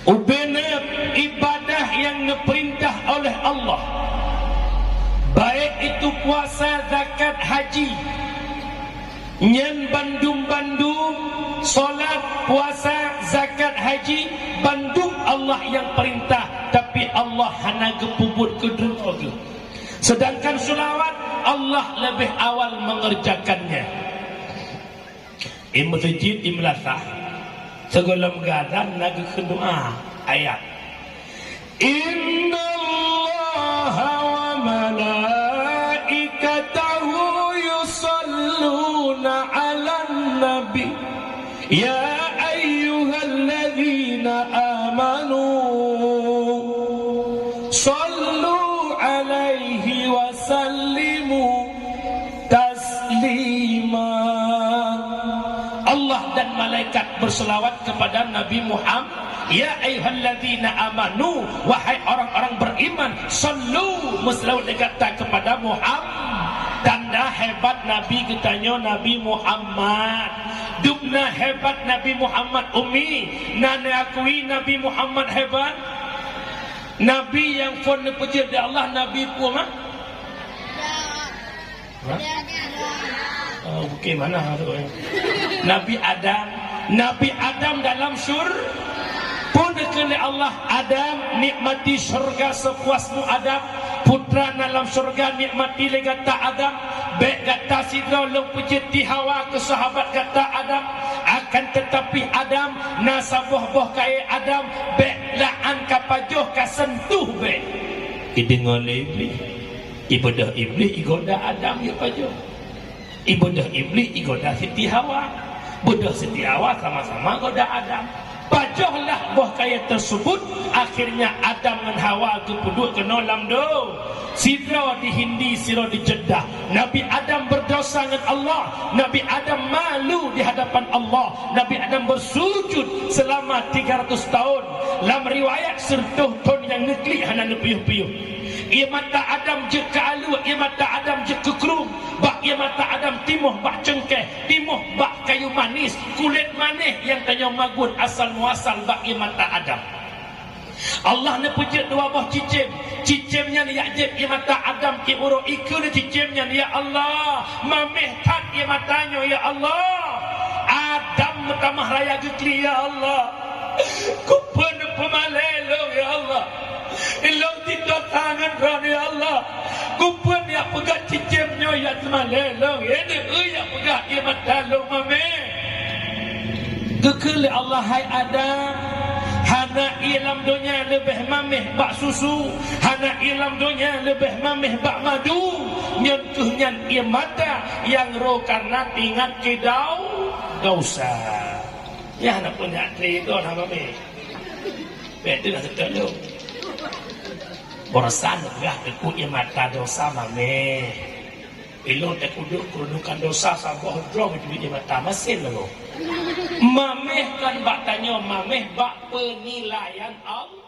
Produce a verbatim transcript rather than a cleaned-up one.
Ubena ibadah nyang neupeurintah oleh Allah, baik itu puasa, zakat, haji, nyan bandum-bandum, salat, puasa, zakat, haji, bandum Allah nyang peurintah, tapi Allah hana geupeubuet keu droe geuh. Sedangkan seulawat, Allah leubeh awal mengerjakannya. Di meuseujid, di meulasah, sigohlom geuazan na geukheun doa, ayat, "Innallaha wa malaikatahu yusalluna 'alan nabi, ya ayyuhalladzina amanu sallu 'alaihi wa sallimu taslima." Allah dan malaikat berselawat kepada Nabi Muhammad. Ya ayyuhalladzina amanu, wahai orang-orang beriman, sallu, meuseulaweuet lé gata kepada Muhammad. Tanda hebat Nabi geutanyoe, Nabi Muhammad. Dubna hebat Nabi Muhammad ummi. Na neuakui Nabi Muhammad hebat? Nabi nyang phon neupeujeuet lé Allah, Nabi peue mah? Hah? Oh, bukit mana tu, eh? Nabi Adam. Nabi Adam dalam syur-, peue neukheun lé Allah, "Adam, nikmati syurga sepuasmu, Adam. Putra na lam syurga, nikmati lé gata, Adam. Bèk gata sidroe lôn peujeuet ti Hawa keu sahabat gata, Adam. Akan tetapi, Adam, na saboh boh kayèe, Adam, bèk la'an ka pajoh, ka sentuh bèk." Ideungoe lé Iblih. Ibeudôh Iblih igoda Adam, ya pajoh. Ibeudôh Iblih igoda Siti Hawa. Beudôh Siti Hawa sama-sama goda Adam. Pajohlah boh kayèe tersebut, akhirnya Adam ngon Hawa geupeuduek keunoe lam do-, sidroe di Hindi, sidroe di Jeddah. Nabi Adam berdosa ngon Allah. Nabi Adam malu di hadapan Allah. Nabi Adam bersujud selama tiga ratus tahun. Lam riwayat, siratoh thon nyang neuklik hana neupiôh-piôh. Ié mata Adam jeuet keu aleue, ié mata Adam jeuet keu krueng, bak ié mata Adam timoh bak cengkeh, timoh bak kayu manis, kulét manéh nyang tanyoe magun asal muasal bak ié mata Adam. Allah neupeujeuet dua boh cicém. Cicém nyan jak jieb ié mata Adam, ié uroe, ikheun lé cicém nyan, "Ya Allah, maméh that ié mata nyoe, ya Allah." Adam meutamah raya geuklik, "Ya Allah, keupeue neupeumalèe lôn, ya Allah? Ilôn titôh tangan Droeneuh, ya Allah. Keupeue neujak peugah cicém nyoe jak teumalèe lôn? Ié neueu jak peugah ié mata lôn maméh?" Geukheun lé Allah, "Hai Adam, hana ié lam donya leubeh maméh bak susu, hana ié lam donya leubeh maméh bak madu. Nyan kheueh nyan ié mata nyang rô kareuna teuingat keu dau-, dosa." Nyan hana peue nyak tré goe hana maméh. Bèk teuh na seutôt lôn. Borosan peugah teungku ié mata dosa maméh. Ilôn teukuduek keurudukan dosa saboh droe meuculik di mata masin lagoe. Maméh kon bak tanyoe, maméh bak peunilaian Allah.